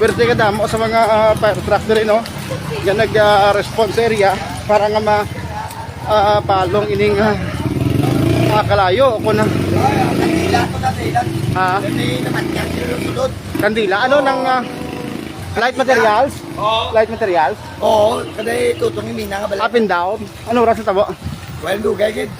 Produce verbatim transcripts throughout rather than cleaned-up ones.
Pwerte ka damo sa mga, ah, fire truck diri, no? Nga nag, ah, response area para nga ma, ah, palong ining, ah, ah, kalayo o kun, ah, kandila. Ano nang, ah, light materials? Oo. Light materials? Oo, kada tutong yung mina nga bala. Up and down. Ano oras na tabo? Well, dugay gid.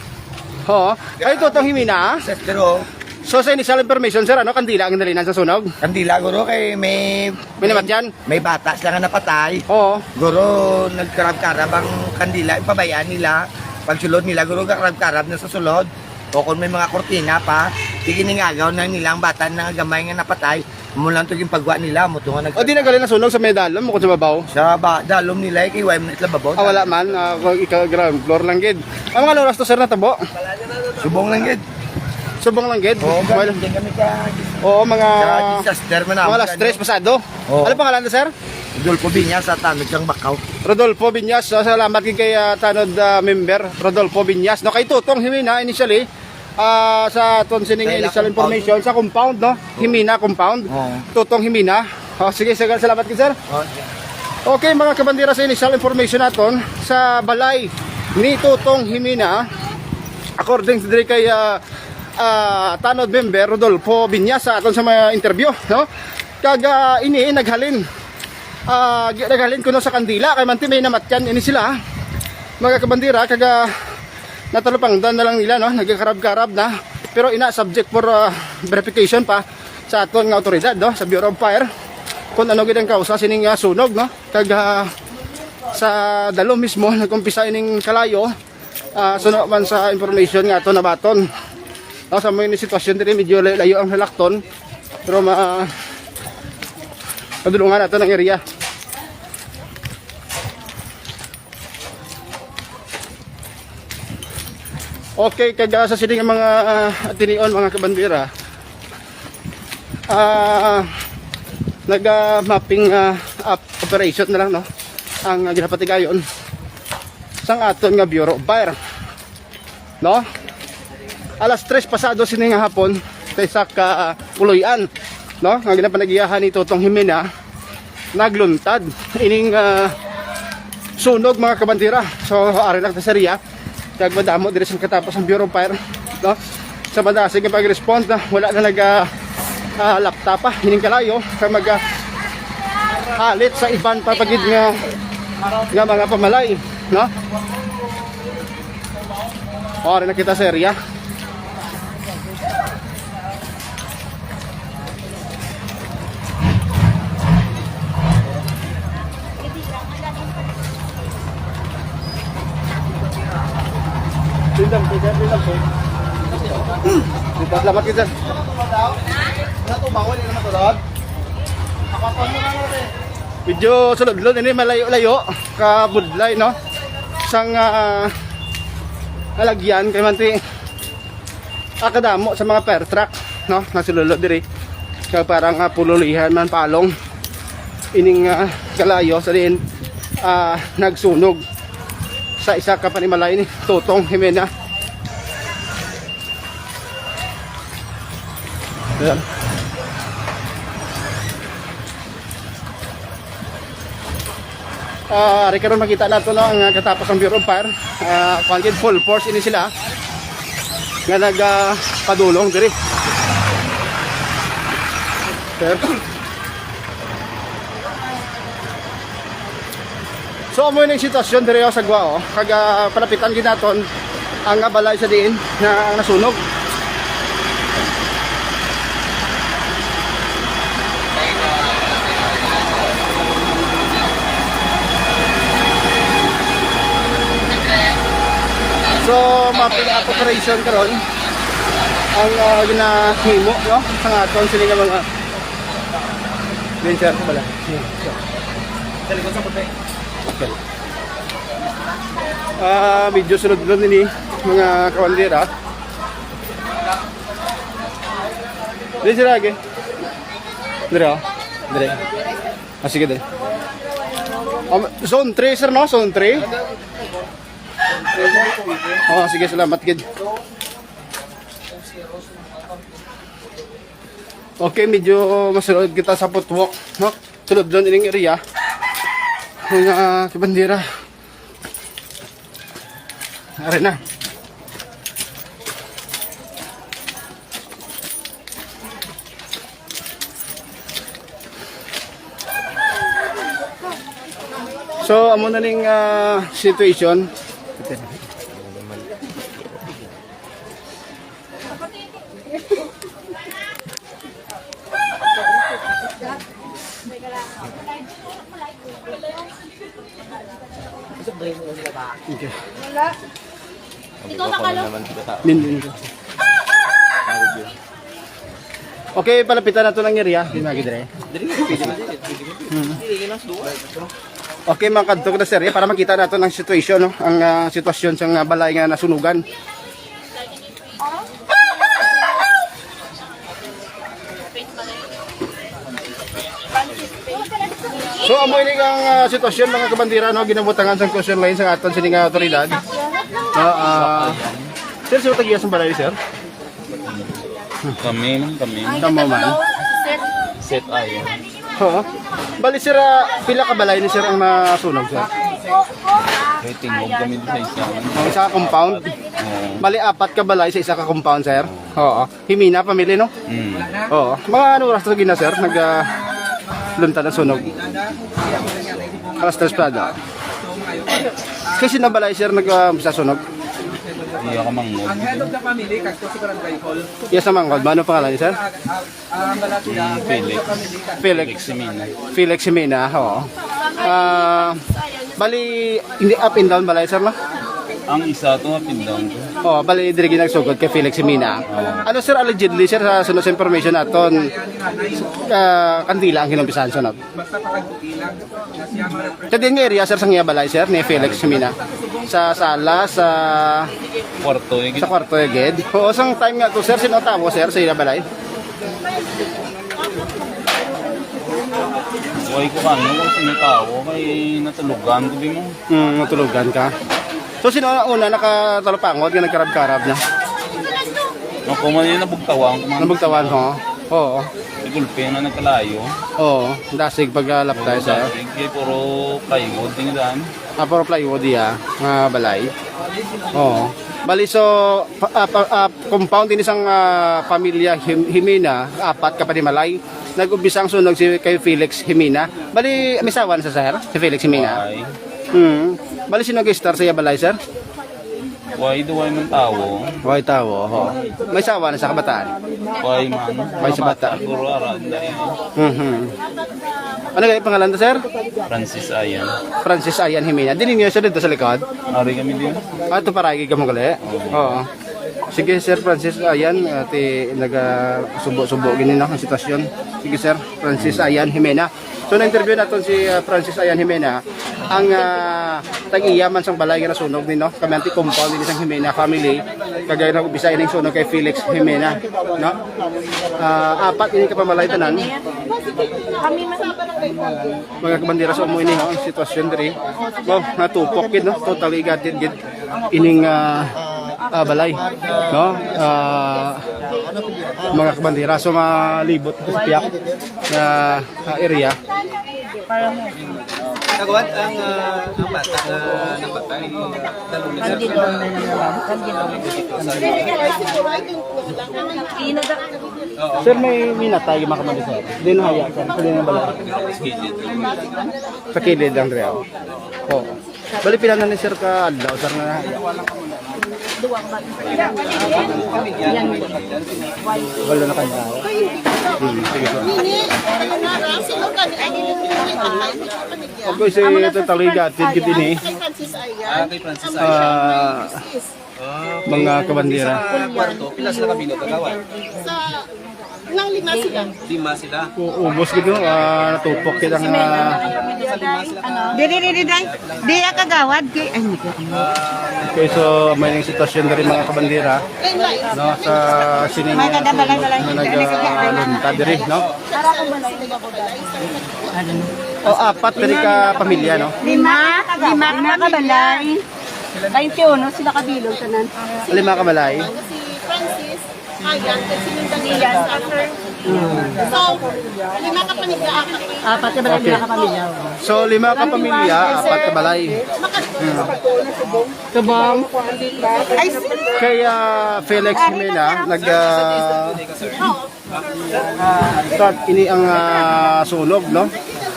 Oo. Ay, ito, itong himina, ah. Sa, pero So, sa initial information, sir, ano, kandila ang nalinan sa sunog? Kandila, guro, kay may, May namatyan? May bata sila nga napatay. Oo. Guro, nagkarab-karab ang kandila, ipabayaan nila. Pagsulod nila, guro, karab-karab na sa sulod. O kung may mga kurtina pa, iginingagaw na nila ang bata na gamay nga napatay. Amo lang to ginpagwa nila, amo to nga nag- O, di na gali nasunog sa may dalom, kung sa babaw? Sa ba, dalom nila, eh, kay wala man sila babaw. Ah, wala man. Ah, kung ikaw, ground floor lang gid. Ang mga oras to, sir, natabo? Subong lang gid. Subong lang gid? Oo, Well, ganun din kami ka, Oo, mga ka disaster man mga ako, alas ano? tres pasado. Oo. Ano pangalan to, sir? Rodolfo Viñas, sa Tanod sang Bakaw. Rodolfo Viñas, so, salamat gid kay, ah, Tanod, ah, member, Rodolfo Viñas. No, kay Tutong Himina, initially, ah, sa aton sining Kay initial compound. information, sa compound, no? Himina compound. Oo. Tutong Himina. Oh, sige, sige, salamat gid, sir. Oo, sige. Okay, mga kabandera, sa initial information naton, sa balay ni Tutong Himina, according to diri kay, ah, ah, Tanod member Rodolfo Viñas sa aton sa mga interview, no? Kag, ah, ini naghalin, ah, gi-, naghalin kuno sa kandila kay manti may namatyan ini sila, mga kabandera, kag, ah, natalupangdan na lang nila, no? Nagkarab-karab na. Pero ina, subject for, ah, verification pa sa aton nga awtoridad, no? Sa Bureau of Fire, kung ano gid ang kausa sining, ah, sunog, no? Kag, ah, sa dalo mismo nag-umpisa ining kalayo, ah, suno man sa information nga ato nabaton. No, sa mo ini sitwasyon diri, medyo layo-layo ang halakton, pero ma-, madulungan nato ng area. Okay, kag, ah, sa sini nga mga, ah, atinion, mga kabandera, ah, nag, ah, mapping, ah, op-, operation na lang, no? Ang, ah, ginapatigayon sang aton nga Bureau of Fire, no? Alas tres pasado sini nga hapon, sa isa ka, ah, puloy-an, no? Nga ginapanagiyahan ni Tutong Jimena, nagluntad ining, ah, sunog, mga kabandera. So, ari lang ta sa area. Kag madamo diri sa katapos ang Bureau of Fire, no? Sa madasig nga pag-respond, ah, wala na nag, ah, ah, lapta pa ining kalayo kay mag, ah, alit sa iban pa pagid nga, nga mga pamalay, no? O, ari na kita sa area. Pindang, pindang, pindang, po. Salamat kita. Medyo sulod-lod ini, malayo-layo ka budlay, no? Sang, ah, halagyan kay manti, ah, kadamo sa mga fire truck, no? Nasulod diri. Kaya parang, ah, pululihan man palong ining, ah, kalayo sa diin, ah, nagsunog sa isa ka panimalay ni Tutong Jimena. Ayan. Ah, ari karon makita nato, no, ang, ah, katapos ang Bureau of Fire. Ah, kuwan gid, full force ini sila nga nag, ah, padulong diri. Sir. So, amo yung sitwasyon diri, oh, sa Guao. Kag, ah, palapitan gid naton ang, ah, balay sa diin na ang nasunog. So, mapping operation karon ang, ah, ginahimo, no? Sa aton sini nga mga venture pala. Sa likod sa puti. Okay. Ah, medyo sulod-sulod ini, mga kabandera. Dili sila lagi. Dire, oh. Dire. Ah, sige, dire. Um, zone three, sir, no? Zone three. Oh, sige, salamat gid. Okay, medyo masulod kita sa footwalk, no? Sulod doon ining area. Mga kabandera. Ari na. So, amo na ning, ah, situation. Okay. Ikaw, Makalo. Min, min. Okay, palapitan nato ang area. Di na gid, re. Hmm. Okay, mga kadto na, sir, eh, para makita nato ang situation, no? Ang, ah, sitwasyon sa, ah, balay nga nasunugan. So, amo ini ang, ah, sitwasyon, mga kabandera, no, ginabutangan sang question line sa aton sini nga awtoridad. Ah, ah, sir, sino tag-iya sang balay, sir? Kami man, kami. Kamo man. Set ayon. Oo. Bali, sir, ah, pila ka balay ni, sir, ang nasunog, sir? Kay tingog kami sa isa. Ang isa ka compound? Oo. Bali, apat ka balay sa isa ka compound, sir? Oo. Himina family, no? Mm. Oo. Mga ano oras to gina, sir? Nag, ah, luntad ang sunog. Alas tres pa daw. Kasi na balay, sir, nag, ah, umpisa sunog? Iya ka manghod. Yes, sa manghod. Ano pangalan niya, sir? Si Felix. Felix. Felix Simina. Felix Simina, oo. Ah, bali, hindi up and down balay, sir, no? Ang isa to, up and down to. Oo, bali, diri ginagsugod kay Felix Simina. Oo. Ano, sir, allegedly, sir, sa sunod sa information naton, ah, kandila ang kinumpisahan sunod. Sa din nga area, sir, sa nga balay, sir, ni Felix Simina. Sa sala, sa Kwarto, eh, sa kwarto, eh, gid. Oo, sang time nga to, sir, sino tawo, sir, sa ila balay? Way ko kano kung sino tawo, kay natulugan ko, di mo. Hmm, natulugan ka. So, sino ang una nakatalupangod nga nagkarab-karab na? Ako man yung nabugtawan ko man. Nabugtawan, ho? Oo. May gulpe na nagkalayo. Oo, dasig pag, ah, laptay, sir. Dasig, kay puro plywood din daan. Ah, puro plywood, iya, nga balay. Oo. Bali, so, pa, ah, pa, ah, compound din isang, ah, pamilya Him-, Jimena, apat ka panimalay. Nag-umpisa ang sunog si kay Felix Jimena. Bali, may asawa na sa, sir? Si Felix Jimena? Ay. Hmm. Bali, sino nag-start sa iya balay, sir? Way, duway man tawo. Way tawo, ho. May asawa na sa kabataan? Way man. Way sa bata. Siguro, ara, dahil. Mhm. Ano kaya pangalan to, sir? Francis Ayan. Francis Ayan Jimena. Din ninyo, sir, dito sa likod? Ari kami din. Ah, ito para ikig mo gali? Oo. Sige, Sir Francis Ayan, ati nagasubo-subo gini, no, ang sitwasyon. Sige, Sir Francis Ayan Jimena. So, na-interview naton si, ah, Francis Ayan Jimena, ang, ah, tag-iya man sang balay nga nasunog ni, no? Kami anti compound ni sang Jimena family, kagay na umpisa ining sunog kay Felix Jimena, no? Ah, apat ini ka panimalay tanan. Mga kabandera, sa amo ini, no, ang sitwasyon diri. Wow, natupok gid, no? Totally gutted gid ining, ah, ah, balay, no? Ah, mga kabandera, so malibot ito sa piyak na, ah, area. Kagawad ang, ah, ang bata nga napatay. Sir, may minatay yung mga kabandera, sir. Di na haya, sir. Di na balay. Sa kilid lang, Rio. Oo. Bali, pila na ni sir ka adlaw, sir, na? Walo na ka adlaw. Hmm, sige, sir. Okay, so ito talaga, gatid gid ini. Ah, kay Francis. Ah, mga kabandera. Sa kwarto, pila sila ka bilog, kagawad? Sa, nang lima sila. Lima sila. U-, ubos gid, no? Ah, natupok gid ang, ah, Diri, diri, day. Di, ah, kagawad, kay, ay, hindi ko. Okay, so may nang sitwasyon diri, mga kabandera, no, sa sining, May kada balay, balay. Na nag, ah, lunta diri, no? O, apat diri ka pamilya, no? Lima, lima ka balay. Twenty-uno sila kabilog tanan. Lima ka balay. Si Francis, Ayan, kay si Linda Diaz, sir. So, lima ka pamilya, apat. Apat ka balay, Okay. lima ka pamilya. So, lima ka pamilya, apat ka balay. Maka- Subong. Ay, si- Kay, ah, Felix Jimena, nag, ah, Oo. ah, start ini ang, ah, sunog, no?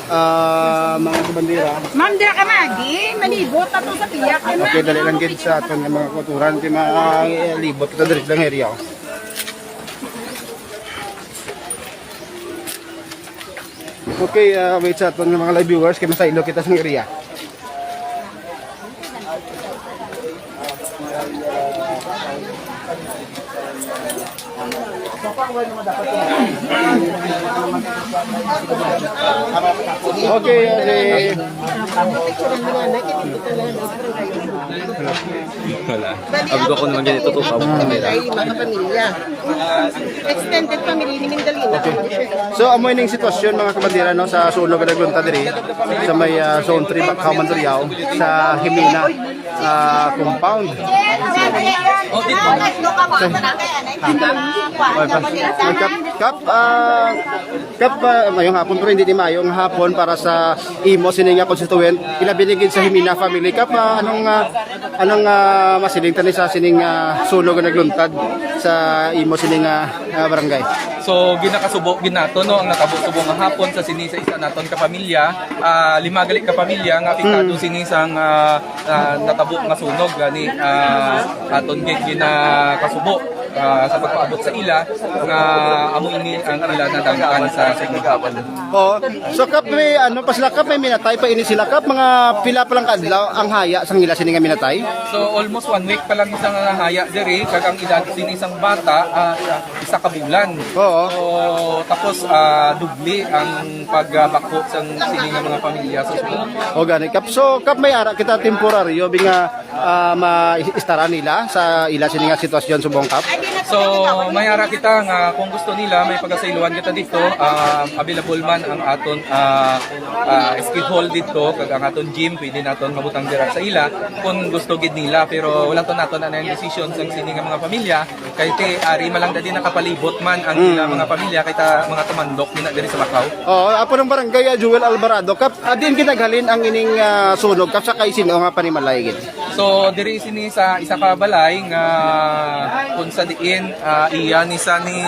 Ah, mga kabandera. Ma'am, dira ka magi. Malibot na to sa tiyak. Okay, dali lang gid sa aton nga mga kauturan. Kay malibot kita diri lang area. Okay, ah, wait sa aton nga mga live viewers kay masaylo kita sa area. Okay, okay. Wala. Abdo ko naman ganito to, Pablo. Ay, mga pamilya. Extended family ni Mindalina. So, amo ining sitwasyon, mga kabandera, no, sa sunog nga nagluntad diri sa may, ah, Zone three, Bacau, Mandurriao, sa Jimena, ah, compound. Sa, ah, Kap, Kap, ah, Kap, ah, mayong hapon, pero hindi ni mayong hapon para sa imo sini nga constituent, ilabi na gid sa Jimena family. Kap, ah, anong, ah, anong, ah, masiling tani sa sining, ah, sunog nga nagluntad sa imo sining, ah, ah, barangay? So, ginakasubo gid nato, no, ang natabo subong nga hapon sa sini sa isa naton ka pamilya. Ah, lima gali ka pamilya nga apektado Hmm. sini sang, ah, ah, natabo nga sunog gani, ah, aton gid ginakasubo, ah, sa pagpaabot sa ila nga amo ini ang ila nadangtan sa sunog. Oo. So, Kap, may, ano, pa sila, Kap, may minatay pa ini sila, Kap, mga pila pa lang ka adlaw ang haya sang ila sini nga minatay? So, almost one week pa lang isa nga haya diri, kag ang edad sini sang bata, ah, isa ka bulan. Oo. So, tapos, ah, dubli ang pagbakho sang sini nga mga pamilya sa sunog. O gani, Kap. So, Kap, may ara kita temporaryo, bi nga ah, ma-, istaran nila sa ila sini nga sitwasyon subong, Kap? So, may ara kita nga kung gusto nila, may pagasayloan kita dito. Ah, available man ang aton, ah, ah, ski hall dito, kag ang aton gym, pwede naton mabutang dira sa ila kung gusto gid nila. Pero wala to nato na ang decision sa sini nga mga pamilya. Kay ti, ari man lang dali nakapalibot man ang Mm. ila mga pamilya, kay ta, mga tumandok nila diri sa Bacau. Oo, apo ng barangay, ah, Joel Alvarado. Kap, ah, diin ginaghalin ang ining, ah, sunog, Kap, sa kay sino nga panimalay gid? So, diri sini sa isa ka balay nga kung sa diin, ah, iya ni sa ni,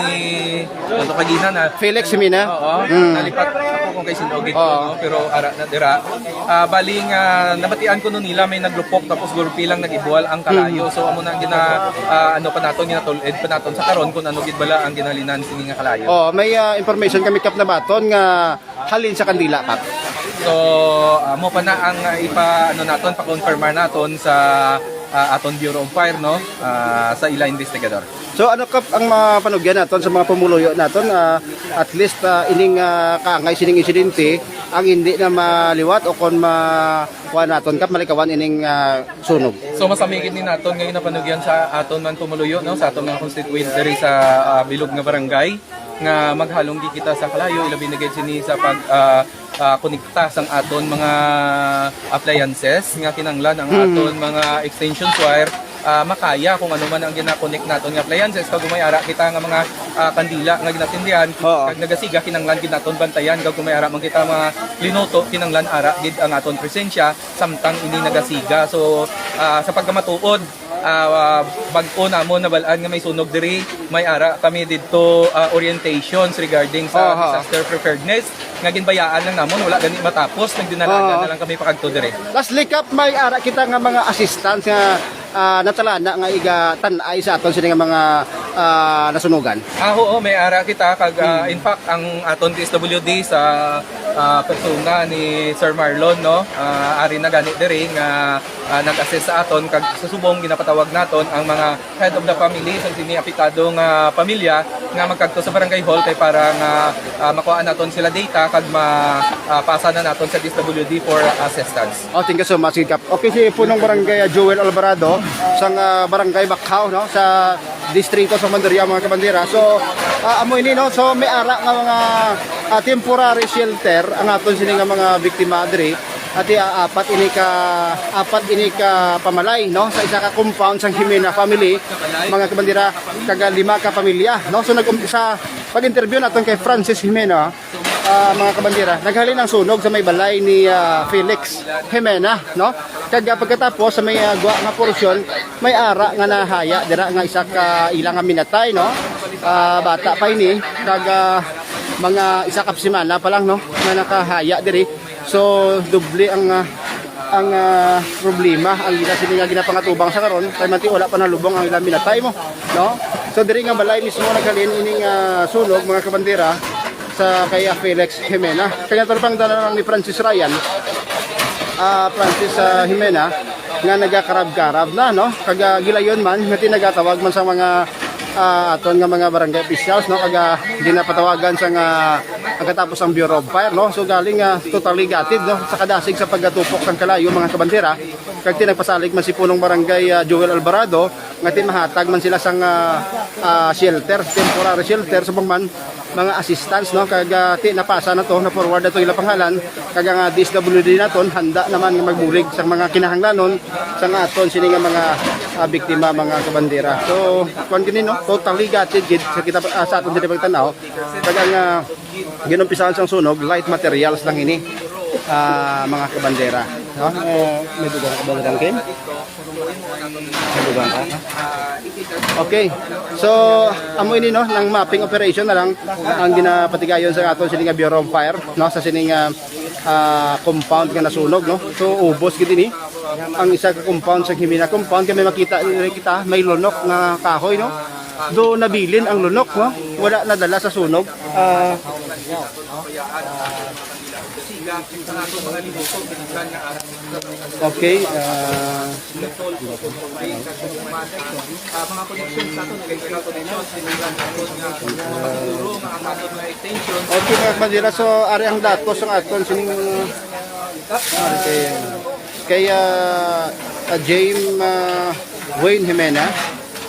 ano ka gina na? Felix Jimena? Oo, Mm. nalipat ako kung kay sino gid Oo. no? Pero ara na dira. Ah, bali nga, nabatian ko no nila may naglupok tapos gulpi lang nag-ibuwal ang kalayo. Mm. So, amo na ang gina-, ah, ano pa naton, ginatul-id pa naton sa karon kung ano gid bala ang ginhalinan sini nga kalayo. Oh, may, ah, information kami, Kap, nabaton nga halin sa kandila, Kap. So, amo pa na ang, ah, ipa, ano naton, pa-confirmar naton sa, ah, aton Bureau of Fire, no? Ah, sa ila investigador. So, ano, Kap, ang mapanugyan naton sa mga pumuluyo naton, ah, at least, ah, ining, ah, kaangay sining insidente, ang hindi na maliwat o kon ma-, kuha naton, Kap, malikawan ining, ah, sunog? So, masamigid ni naton ngayon na panugyan sa aton man pumuluyo, no, sa aton mga constituent diri sa, ah, bilog nga barangay nga maghalong gid kita sa kalayo, ilabi na gid sini sa pag, ah, ah, konekta sang aton mga appliances nga kinahanglan ang Hmm. aton mga extension wire, ah, makaya kung ano man ang gina-connect naton nga appliances. Kag kung may ara kita nga mga, ah, kandila nga ginatindihan, Oo. kag nagasiga, kinahanglan gid naton bantayan. Kag kung may ara man kita mga linuto, kinahanglan ara gid ang aton presensya samtang ini nagasiga. So, ah, sa pagkamatuod, ah, bag-o namon nabal-an nga may sunog diri, may ara kami didto, ah, orientations regarding sa Aha. disaster preparedness nga ginbayaan lang namon, wala gani matapos, nagdinalagan Oo. na lang kami pakadto diri. Lastly, Kap, may ara kita nga mga assistance nga, ah, natalana nga igatan-ay sa aton sini nga mga, ah, nasunugan? Ah, oo, may ara kita kag, ah, Hmm. in fact, ang aton D S W D sa, ah, persona ni Sir Marlon, no, ah, ari na gani diri nga, ah, nag-assist sa aton kag sa subong ginapatawag naton ang mga head of the family sa sini apektado nga pamilya nga magkadto sa barangay hall kay para nga, ah, makuha naton sila data kag ma-, ah, pasa na naton sa D S W D for assistance. Oh, thank you so much, Kap. Okay, si Punong Barangay, ah, Joel Alvarado, sang, ah, Barangay Bacau, no, sa distrito sa Mandurriao, mga kabandera. So, ah, amo ini, no? So, may ara nga mga, ah, temporary shelter ang aton sini nga mga biktima diri. Ati, ah, apat ini ka, apat ini ka pamalay, no? Sa isa ka compound sang Jimena family, mga kabandera, kaga lima ka pamilya, no? So, nag-umpisa Pag-interview naton kay Francis Jimena, ah, mga kabandera, naghalin ang sunog sa may balay ni, ah, Felix Jimena, no? Kag, ah, pagkatapos sa may, ah, gwa nga porsyon, may ara nga nahaya dira nga isa ka ila nga minatay, no? Ah, bata pa ini, kag, ah, mga isa ka semana pa lang, no, nga nakahaya diri. So, doble ang, ah, ang, ah, problema, ang ila sini nga ginapangatubang sa karon, kay manti wala pa nalubong ang ilang minatay mo, no? So, diri nga balay mismo naghalin ining, ah, sunog, mga kabandera, sa kay, ah, Felix Jimena. Kaya talapangdan na lang ni Francis Ryan, ah, Francis, ah, Jimena, nga nagakarab-karab na, no? Kag, ah, gilayon man nga tinagatawag man sa mga, ah, aton nga mga barangay officials, no? Kag, ah, ginapatawagan sa nga ang katapos ang Bureau of Fire, no? So, galing, ah, totally gutted, no? Sa kadasig sa pagkatupok sang kalayo, mga kabandera, kag ti nagpasalig man si Punong Barangay, ah, Joel Alvarado, nga ti mahatag man sila sang, ah, ah, shelter, temporary shelter, subong man mga assistance, no? Kag, ah, ti napasa na to, na-forward na to ila pangalan, kag ang, ah, D S W D naton handa naman nga magbulig sa mga kinahanglanon sa nga aton sini nga mga, ah, biktima, mga kabandera. So, kuan gini, no? Totally gutted gid sa kita, ah, sa aton diri pagtan-aw. Kag ang, ah, ginumpisahan sang sunog, light materials lang ini, ah, mga kabandera, no? Eh, may dugang kabandera, Kim? May dugang ka, ha? Okay. So, amo ini, no, nang mapping operation na lang ang ginapatigayon sa aton sini nga Bureau of Fire, no, sa sini nga, ah, compound nga nasunog, no. So, ubos gid ini ang isa ka compound sa Jimena compound, kay may makita diri kita, may lunok nga kahoy, no. Do nabilin ang lunok, no, wala nadala sa sunog. Ah, okay, ah, okay, mga kabandera, so ari ang datos ang aton sining, ah, kay, kay, ah, ah, James, ah, Wayne Jimena.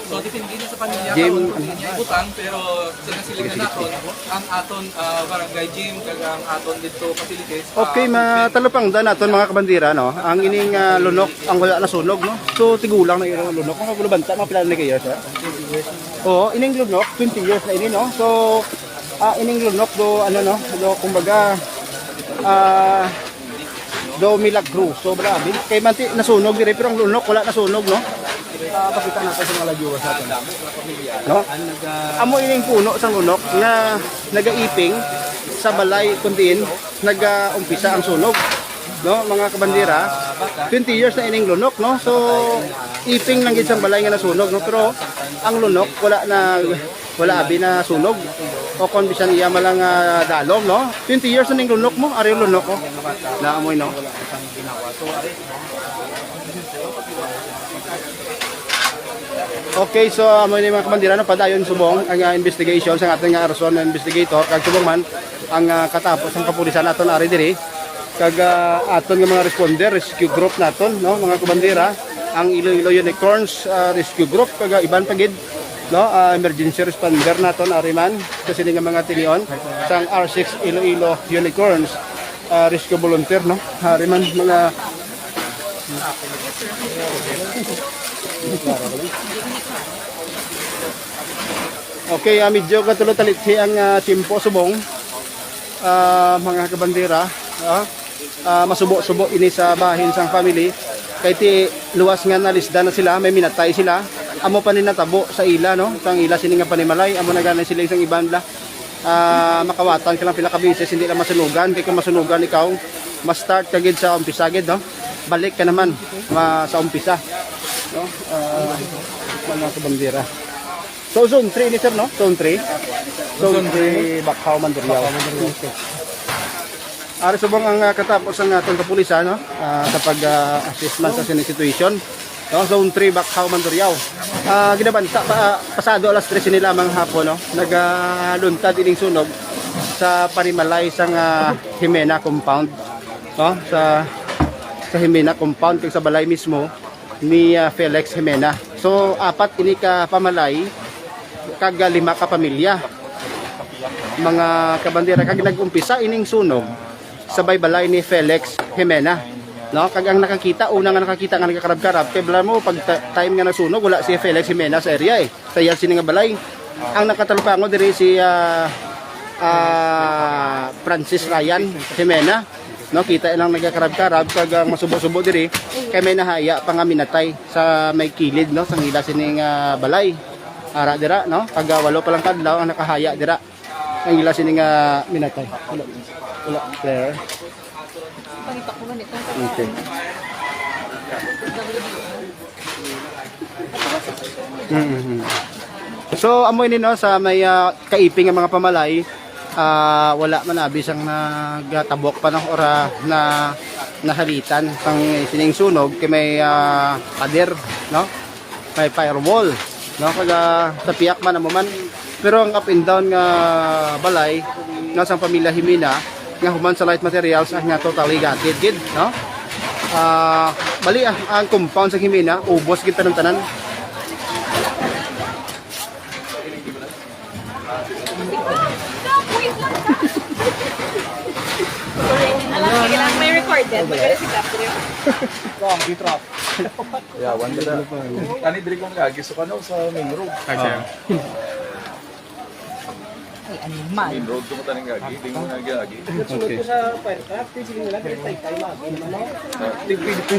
So, depende na sa pamilya Gym. Kung ano yung ibutang, pero sa nasilingan naton, ang aton, ah, barangay gym, kag ang aton dito facilities, okay, ah, matalupangdan naton, mga kabandera, no? Ang ining, ah, lunok, ang wala nasunog, no? So, tigulang na ining lunok. Ang wala banta, mga pila na kayo, sir? Oo, ining lunok, twenty years na ini, no? So, ah, ining lunok, do, ano, no? Do, kumbaga, ah, do milagro. So, grabe. Kay manti, nasunog diri, pero ang lunok, wala nasunog, no? Ah, pakita natin sa mga layo sa atin. No? Amo ining puno sang lunok nga nagaiping sa balay kung diin nagaumpisa ang sunog. No, mga kabandera, twenty years na ining lunok, no? So, iping lang gid sang balay nga nasunog, no? Pero ang lunok, wala na, wala abi na sunog. O kon bisan iya man lang, ah, dalom, no? Twenty years na ning lunok mo, ari ang lunok, oh. Naamoy, no? Okay, so amo ni mga kabandera, no, padayon subong ang, ah, investigation sa aton nga Arizona investigator, kag subong man ang, ah, katapos ang kapulisan naton ari diri, kag, ah, aton nga mga responder, rescue group naton, no, mga kabandera, ang Iloilo Unicorns, ah, Rescue Group, kag, ah, iban pa gid, no, ah, emergency responder naton ari man sa sini nga mga tinion sang R six Iloilo Unicorns, ah, Rescue Volunteer, no, ari man mga Okay, ah, medyo katulo talithi ang, ah, tiyempo subong, ah, mga kabandera, ah. Ah, masubo-subo ini sa bahin sang family. Kay ti luwas nga nalisdan na sila, may minatay sila. Amo pa ni natabo sa ila, no? Sang ila sini nga panimalay, amo na gani sila sang iban la. Ah, makawatan ka lang pila ka beses, hindi lang masunugan. Kay kung masunugan ikaw, ma-start ka gid sa umpisa gid, no? Balik ka naman ma, sa umpisa, no? Ah, mga kabandera. So, zone three ni sir, no? Zone three. Zone three, Bacau, Mandurriao. Ari subong ang, ah, katapos ang atong kapulisan, no? Ah, sa pag, ah, assessment sa sini situation. No? Zone three, Bacau, Mandurriao. Ah, ginabanta pa, ah, pasado alas tres ni lamang hapon, no? Nagaluntad ining sunog sa panimalay sang, ah, Jimena compound, no? Sa, sa Jimena compound, kag sa balay mismo ni, ah, Felix Jimena. So, apat ini ka pamalay, kag, ah, lima ka pamilya. Mga kabandera, kag nag-umpisa ining sunog sa may balay ni Felix Jimena. No, kag ang nakakita, una nga nakakita nga nagkakarab-karab, kay bala mo, pag ta, time nga nasunog, wala si Felix Jimena sa area, eh. Sa iya sini nga balay. Ang nakatalupangod diri si, ah, ah, Francis Ryan Jimena. No, kita ilang nagakarab-karab kag ang masubo-subo diri kay may nahaya pa nga minatay sa may kilid, no, sang ila sining, ah, balay. Ara dira, no, kag, ah, walo pa lang ka adlaw ang nakahaya dira. Ang ila sini nga minatay. Wala. Wala. There. Okay. Mm-hmm. So, amo ini, no, sa may, ah, kaiping nga mga pamalay, ah, wala man abi sang nagatabok pa, no, or, ah, na nahalitan sang sining sunog kay may, ah, pader, no? May firewall, no? Kag, ah, sa piyak man amo man. Pero ang up and down nga balay nga sang pamilya Jimena nga human sa Light Materials, ah, nga totally gutted gid, no? Ah, bali, ah, ang compound sa Jimena ubos gid tanan-tanan. May recorded. May recorded. Yeah, one minute. Ani diri kong agi sa kano sa main road. Ay, sir. Ah. Ay, animal. Main road ko taning agi, di mo nag-agi. Okay.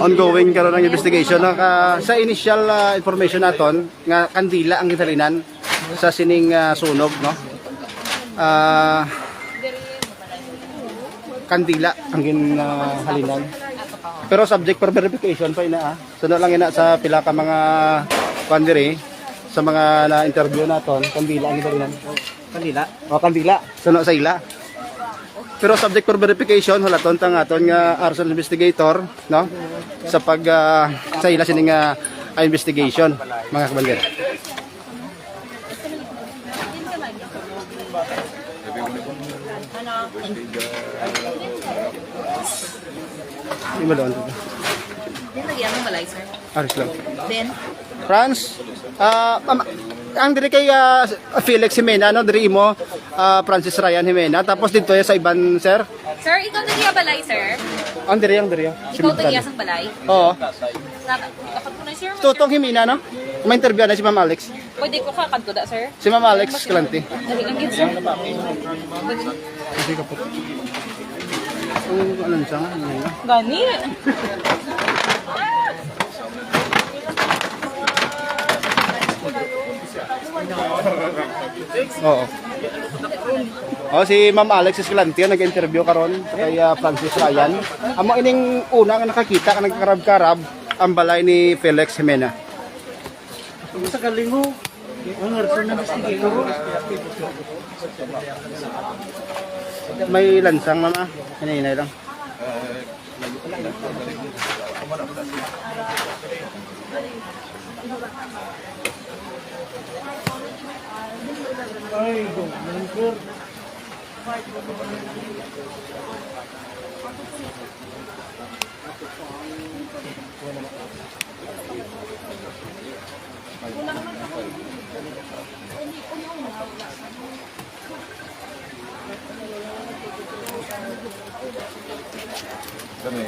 Ongoing karon ang investigation, no? Ka, sa initial, ah, information naton nga kandila ang ginhalinan sa sining, ah, sunog, no? Ah, kandila ang ginhalinan. Pero subject for verification pa ina, ah. Suno lang ina sa pila ka mga kwan diri, sa mga na-interview naton, kandila ang ginhalinan. Kandila? O, kandila. Suno sa ila. Pero subject for verification, hulaton ta nga aton nga arson investigator, no? Sa pag, ah, sa ila sini nga, ah, investigation, mga kabalyero. Di ba doon? Din lagi ang balay, sir. Aris lang. Then? Franz, ah, am-, ang diri kay, ah, Felix Jimena, ano, diri imo, ah, Francis Ryan Jimena. Tapos dito sa iban, sir? Sir, ikaw diri ang balay, sir? Ang diri, ang diri. Ikaw diri ang balay? Oo. Sa, dapat ko na, sir. Tutong Jimena, no? May interview na si Ma'am Alex. Pwede ko ka kadto da, sir? Si Ma'am Alex Escalante. Dali lang gid, sir. Hindi ka po. Ang ano siya nga, ano nga. Gani. Oo. Oh, si Ma'am Alex Escalante nag-interview karon kay, ah, Francis Ryan. Amo ining una nga nakakita nga nagkarab-karab ang balay ni Felix Jimena. Sa kalingo, ang arson na investigator. May lansang, mama. Hinay-hinay lang. Ay, go, sir. Kami.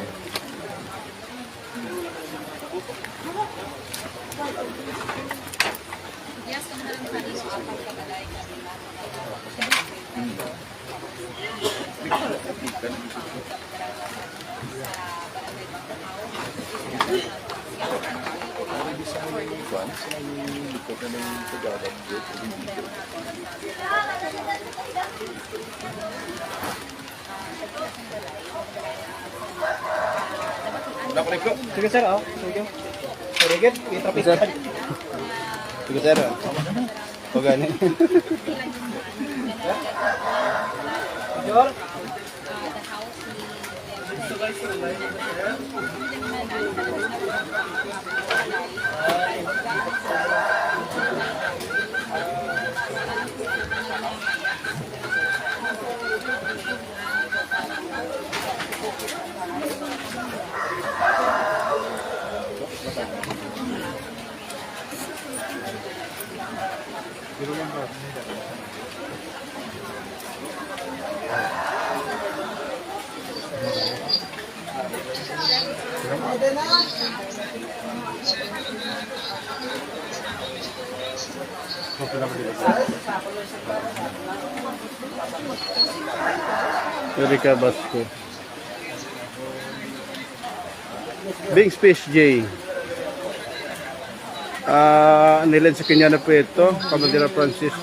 Sige, sir, oh. Sige. Very good. May traffic. Sir. Sige, sir, oh. O, gani. Erika Basco. Bing Space J. Ah, nilin sa kanya na po ito, Commander Francis.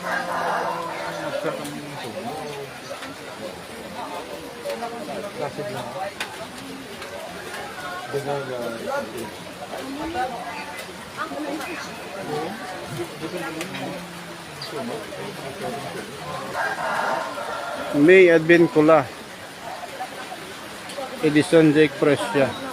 May Advent Kula. Edison Jake Presya.